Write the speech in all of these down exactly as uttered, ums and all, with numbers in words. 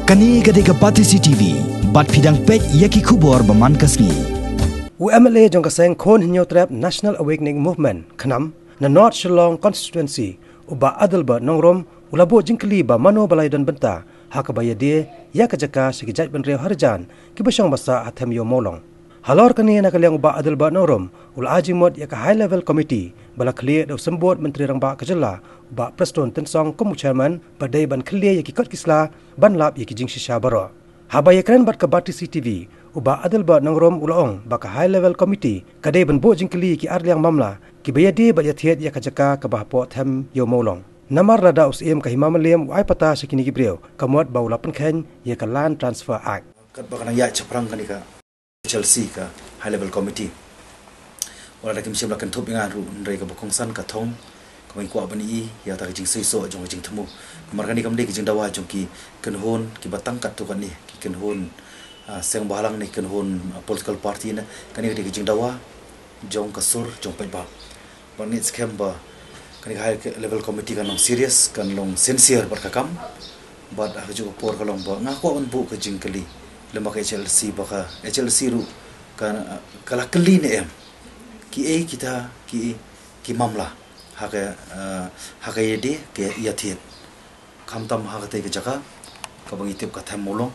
Kane ka dei ka Batesi T V, bad phi dang peit ïa ki khubor ba man ka sngi. U M L A jong ka seng Khun Hynñiewtrep National Awakening Movement, KHNAM, na North Shillong Constituency, u Bah Adelbert Nongrum, u la buh jingkylli ba mano ba la ïadon bynta ha kaba ïadie ïa ka jaka sha ki jaitbynriew Harijan kiba shong ba sah ha Them Ïew Mawlong. Halor kane, na ka liang u Bah Adelbert Nongrum u la ai jingmut ïa ka High Level Committee ba la khlieh da u Symbud Myntri Rangbah ka jylla, u Bah Prestone Tynsong, kum u Chairman, ba dei ban khlieh ïa ki kot ki sla ban lap ïa ki jingshisha baroh. Haba ïakren bad ka Batesi T V, u Bah Adelbert Nongrum u la ong ba ka High Level Committee ka dei ban buh jingkylli ïa ki arliang mamla kiba ïadie bad ïathied ïa ka jaka kaba hapoh Them Ïew Mawlong. Namar lada u Syiem ka Hima Mylliem u ai patta sha kine ki briew, ka mut ba u la pynkheiñ ïa ka Land Transfer Act. Katba ka nang ïaid shaphrang kane ka H L C, ka High Level Committee, wat la kim shym la kynthup ïa nga ruh, hynrei kaba kongsan ka thong kaba ngi kwah ban ïohi ïa kata ka jingseisoh jong ka jingthmu. Namar kane kam dei ka jingdawa jong ki kynhun kiba tang katto katne, ki kynhun, ah, seng bhalang ne kynhun, ah, political party ne. Kane ka dei ka jingdawa jong ka sur jong paidbah. Bad ngi ngeit skhem ba kane ka High Level Committee kan long serious, kan long sincere bad ka kam. Bad ha kajuh ka por ka long ba nga kwah ban buh ka jingkylli lem bad ka H L C, ba ka H L C ruh ka, ka la kylli ne em kiei kita ki, ki mamla ha ka, eh, ha ka ïadie ka ïathied, khamtam ha katei ka jaka kaba ngi tip ka Them Mawlong,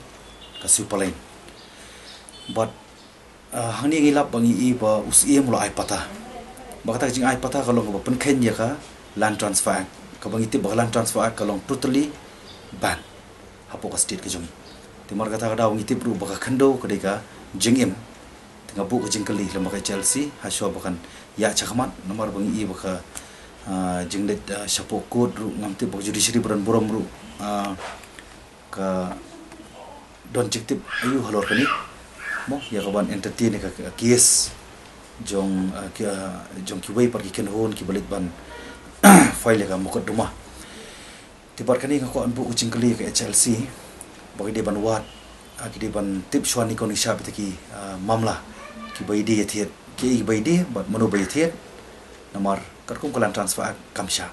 ka Sweeper Lane. Bad, ah, hangne ngi lap ba ngi i ba u Syiem u la ai patta. Ba kata ka jingai patta ka long kaba pynkheiñ ïa ka Land Transfer Act, kaba ngi tip ba ka Land Transfer Act ka long totally ban hapoh ka state ka jong ngi. Te namar kata ka daw ngi tip ruh ba ka khyndew ka dei ka jingim. Te nga buh ka jingkylli lem bad ka H L C ha shuwa ba kan ïaid shakhmat, namar ba ngi i ba ka, ah, jingleit, ah, shapoh court ruh ngam tip ba ka judiciary ba don burom ruh, ah, ka don jingtip aïu halor kane, mo, ïa kaban entertain ïa ka, ka case jong, ah, ki, ah, jong kiwei pat ki kynhun kiba leit ban file ïa ka mukotduma. Te bad kane nga kwah ban buh ka jingkylli ïa ka H L C ba ki dei ban wad, ah, ki dei ban tip shuwa ne kong, ïa shah beit ïa ki, ah, mamla kiba ïadie ïathied, kiei kiba ïadie bad mano ba ïathied. Namar katkum ka Land Transfer Act kam shah.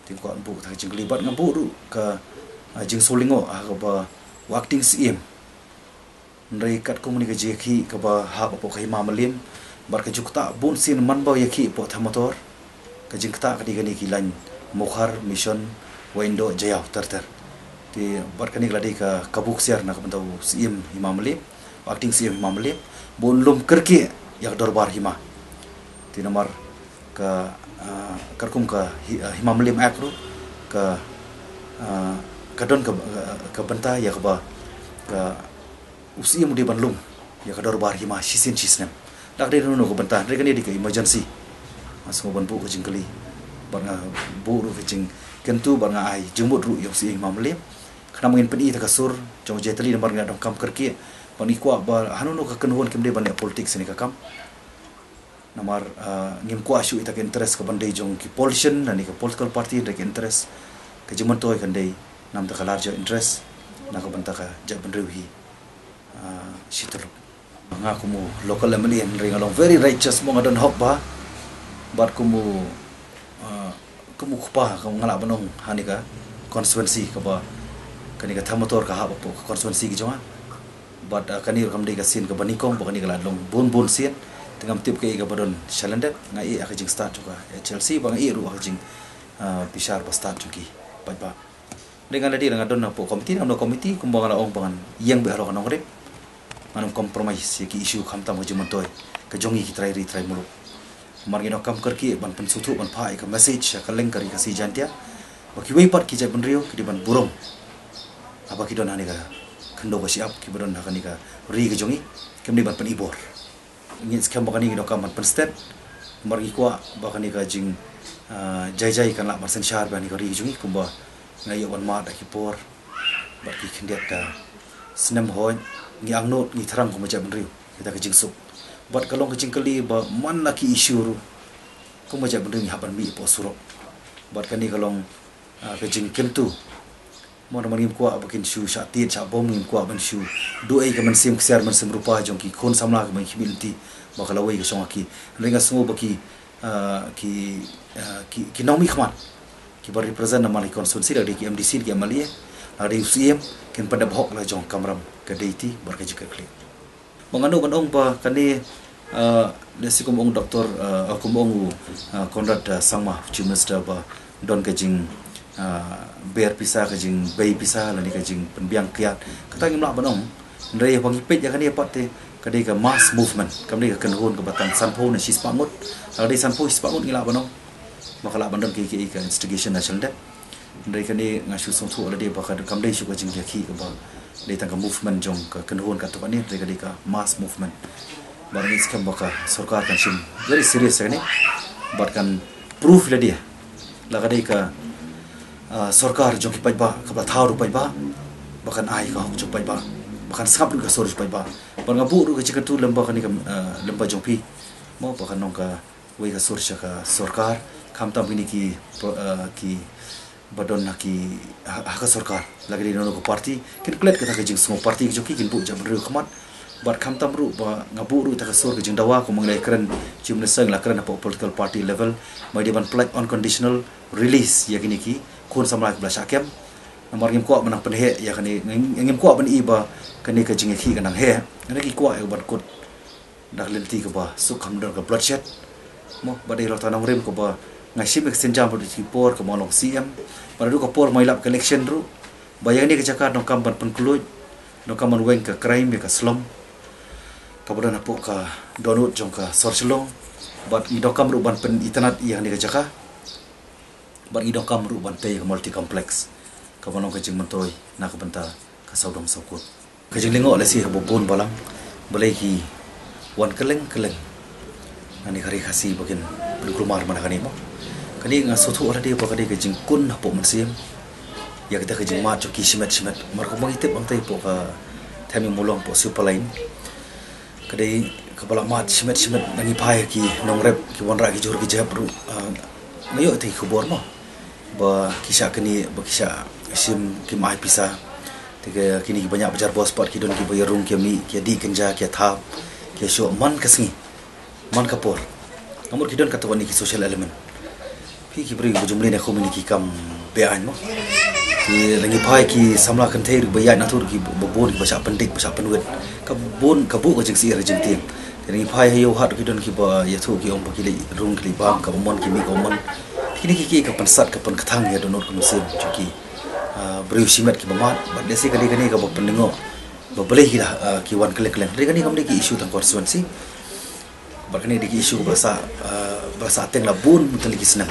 Te nga kwah ban buh kata ka jingkylli bad nga buh ruh ka, ah, jingsngewlyngngoh ha kaba u Acting Syiem, hynrei katkum kane ka jingïakhih kaba hap hapoh ka Hima Mylliem bad ka jingktah bun sien man ba u ïakhih hapoh Them Motor, ka jingktah ka dei kane ki lain Mawkhar, Mission, Wahyndoh, Jaïaw ter ter. Te bad kane ka la dei ka kabu ksiar na ka bynta u Syiem Hima Mylliem, u Acting Syiem Hima Mylliem, ba un lum kyrkieh ïa ka dorbar hima. Te namar ka, ah, katkum ka hi-, ah, Hima Mylliem Act ruh ka, ah, ka don ka, ka bynta ïa kaba ka u Syiem u dei ban lum ïa ka dorbar hima shisien shisnem. Lada ka dei hano hano ka bynta, hynrei kane dei ka emergency. Nga sngew ban buh ka jingkylli bad nga buh ruh ka jingkyntu bad nga ai jingmut ruh ïa u Syiem Hima Mylliem. Khnang ba ngin pyni ïa ka sur jong u jaitbynriew namar ngi la donkam kyrkieh. Bad ngi kwah ba hano hano ka kynhun kim dei ban leh politics ïa kane ka kam. Namar, ah, ngim kwah shuh ïa kata ka interest kaban dei jong ki politician lane ka political party, hynrei ka interest, ka jingmyntoi kan dei na bynta ka larger interest na ka bynta ka jaitbynriew hi, ah, shi tyllup. Nga kum u local M L A hynrei nga long very righteous, mo, nga don hok bha. Bad kum u, ah, kum u kpa, kum nga lah ban ong, ha kane ka constituency kaba kane ka Them Motor ka hap hapoh ka constituency ka jong nga. Bad, ah, kane ruh kam dei ka sien kaba nyngkong, ba kane ka la long bun bun sien. Te ngam tip kaei kaba don shalyndet, nga ïeh ha ka jingstad jong ka H L C, ba nga ïeh ruh ha ka jing, ah, bishar ba stad jong ki paidbah. Hynrei nga la dei, nga don hapoh committee, nga don committee kumba nga la ong ba ngan ïeng beit halor ka nongrim. Ngan ym compromise ïa ki issue khamtam ka jingmyntoi ka jong ngi ki trai ri trai muluk. Namar ngi donkam kyrkieh ban pynsngewthuh, ban phah ïa ka message ha kylleng ka Ri Khasi Jaiñtia ba kiwei pat ki jaitbynriew ki dei ban burom haba ki don ha kane ka khyndew ka shyiap, kiba don ha kane ka ri ka jong ngi, kim dei ban pyni bor. Ngi ngeit skhem ba kane ngi donkam ban pynstet. Namar ngi kwah ba kane ka jing, ah, jai jai kan lah ban synshar bad kane ka ri ka jong ngi, kumba ngi la ïoh ban mad ha ki por bad ki khyndiat, ah, snem, hooid, ngi angnud, ngi thrang kum ka jaitbynriew ïa kata ka jingsuk. Bad ka long ka jingkylli ba man la ki issue ruh, kum ka jaitbynriew ngi hap ban mih hapoh surok. Bad kane ka long, ah, ka jingkyntu. Mo, namar ngim kwah ba kin shu shah tied shah bom, ngim kwah ban shu duh ei ka mynsiem ksiar mynsiem rupa jong ki khun samla kiba ngi khmih lynti ba ka lawei ka shong ha ki. Hynrei nga sngew ba ki, ah, ki, ah, ki, ki nongmihkhmat kiba represent na man la ki constituency, la ki M D C, ki M L A, Lada u Syiem kin pyndep hok la jong kamram ka deiti bad ka jingkitkhlieh. Ba nga nud ban ong ba kane, ah, lehse kum ong doktor, ah, kum ong u, ah, Conrad, ah, Sangma, Chief Minister, ba don ka jing, ah, ber pisa, ka jingbei pisa lane ka jingpynbiang kiad. Kata ngim lah ban ong. Hynrei ba ngi peit ïa kane pat te ka dei ka mass movement, kam dei ka kynhun kaba tang sanphew ne shispah ngut. Lada dei sanphew shispah ngut ngi lah ban ong ba ka lah ban don ka, ka, ka instigation na shalyndet. Hynrei kane nga shu sngewthuh lade ba ka kam dei shu ka jingïakhih kaba dei tang ka movement jong ka kynhun katto katne, hynrei ka dei ka mass movement. Bad ngi skhem ba ka sorkar kan shim very serious ïa kane bad kan proof lade la ka dei ka, ah, sorkar jong ki paidbah, kaba thaw ruh paidbah, ba kan ai ka hok jong paidbah, ba kan sngap ruh ka sur jong paidbah. Bad nga buh ruh ka jingkyntu lem bad kane ka, ah, lem bad jong phi, mo, ba kan long ka wei ka sur sha ka sorkar, khamtam kine ki pro-, ah, ki ba don ha ki, ha, ha ka sorkar. La ka dei na ka party, kin klet kata ka jingsngew party ka jong ki, kin buh jam riew khmat. Bad khamtam ruh ba nga buh ruh ta ka sur ka jingdawa, kum ngi la kren, Chief Minister ngi la kren hapoh political party level, ba dei ban pledge unconditional release ïa kine ki khun samla kiba la shah kem. Namar ngim kwah ban nang pynheh ïa kane, ngim, ngim kwah ban i ba kane ka jingïakhih ka nang heh. Kane ki kwah ïa ban kut da ka lynti kaba suk, kam don ka bloodshed. Mo, ba dei halor ta nongrim kaba nga shim ïa ka sienjam bad ki por kaba long C M. Bad haduh ka por ma ïalap ka election ruh, ba ïa kane ka jaka donkam ban pynkhlaiñ, donkam ban weng ka crime ïa ka slum kaba don hapoh ka dohnud jong ka sor Shillong. Bad ngi donkam ruh ban pynitynnad ïa kane ka jaka. Bad ngi donkam ruh ban tei ka multi complex kaba long ka jingmyntoi na ka bynta ka sawdong sawkun. Ka jinglyngngoh lehse haba bun balang, balei ki wan kylleng kylleng na kane ka Ri Khasi ba kin pynkulmar man kane, mo. Kane nga sngewthuh lade ba ka dei ka jingkun hapoh mynsiem ïa kata ka jingmad jong ki shimet shimet. Namar kumba ngi tip hangtei hapoh ka Thaiñ Mawlong, hapoh Super Line, ka dei kaba la mad shimet shimet. Ngi phai ki nongrep, ki wanrah ki jhur ki jhep ruh, ah, nga ïoh ïa ki khubor, mo, ba ki shah knieh, ba ki shah shim, kim ai pisa. Te ka, kine kiba ñiah bajar bos pat ki don kiba ïa rung, ki ïa mih, ki ïa dih kynja, ki ïa thap, ki ïa shoh man ka sngi, man ka por. Namar ki don katto katne ki social element. Phi, ki briew ba jumlei na kum kine ki kam beaiñ, mo. Ki la ngi phai ki samla kynthei ruh ba ïaid na tu ruh ki ba bun kiba shah pyndik, ba shah pynwit. Ka bun, ka buh ka jingsyier jingtieng. Te la ngi phai ha Ïewhad ruh ki don kiba ïathuh, ki ong ba ki leit rung, ki leit bam, kaba mon ki mih kaba mon. Kine ki, ki ka pynsat, ka pynkthang ïa dohnud ka mynsiem jong ki, ah, briew shimet kiba mad. Bad lehse ka dei kane kaba pynlyngngoh ba balei ki la, ah, ki wan kylleng kylleng. Dei kane kam dei ki issue tang constituency. Bad kane dei ki issue ba la sah, ah, ba la sah teng la bun mynta ki snem.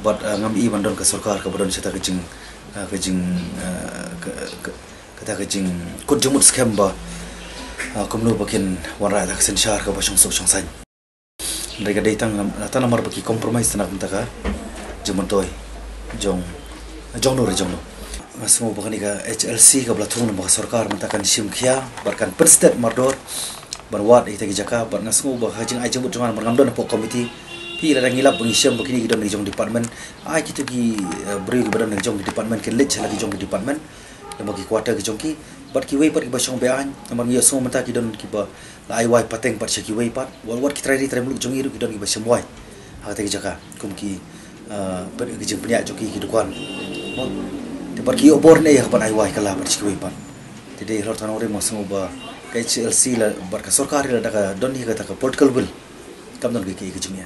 Bad, ah, ngam i ban don ka sorkar kaba don shata ka jing, ah, ka jing, ah, ka, ka, kata ka jingkut jingmut skhem ba, ah, kumno ba kin wanrah ïa ka synshar kaba shongsuk shongsaiñ. Hynrei ka dei tang, tang namar ba ki compromise na ka bynta ka jingmyntoi jong, jong no re jong no. Nga sngew ba kane ka H L C kaba la thung na ka sorkar mynta kan shim khia bad kan pynsted mardor ban wad ïa kita ki jaka. Bad nga sngew ba ka jingai jingmut jong nga, namar ngam don hapoh committee. Phi, lada ngi lap ba ngi shem ba kine ki don ki jong department, ai kito ki, eh, briew kiba don ki jong ki department kin leit sha la ki jong ki department, lem bad ki quarter ki jong ki. Bad kiwei pat kiba shong beaiñ, namar ngi ïohsngew mynta ki don kiba la ai wai pateng pat sha kiwei pat. Wat, wat ki trai ri trai muluk jong ngi ruh ki don kiba shem wai ha kata ki jaka kum ki, ah, pyn-, ki jingpynïaid jong ki, ki dukan. Mo? Te bad ki ïoh bor ne ïa ka ban ai wai kylla pat sha kiwei pat. Te dei halor ta nongrim nga sngew ba ka H L C la bad ka sorkar la da ka don hi kata ka political will, kam don ka, ka, ka jingïa.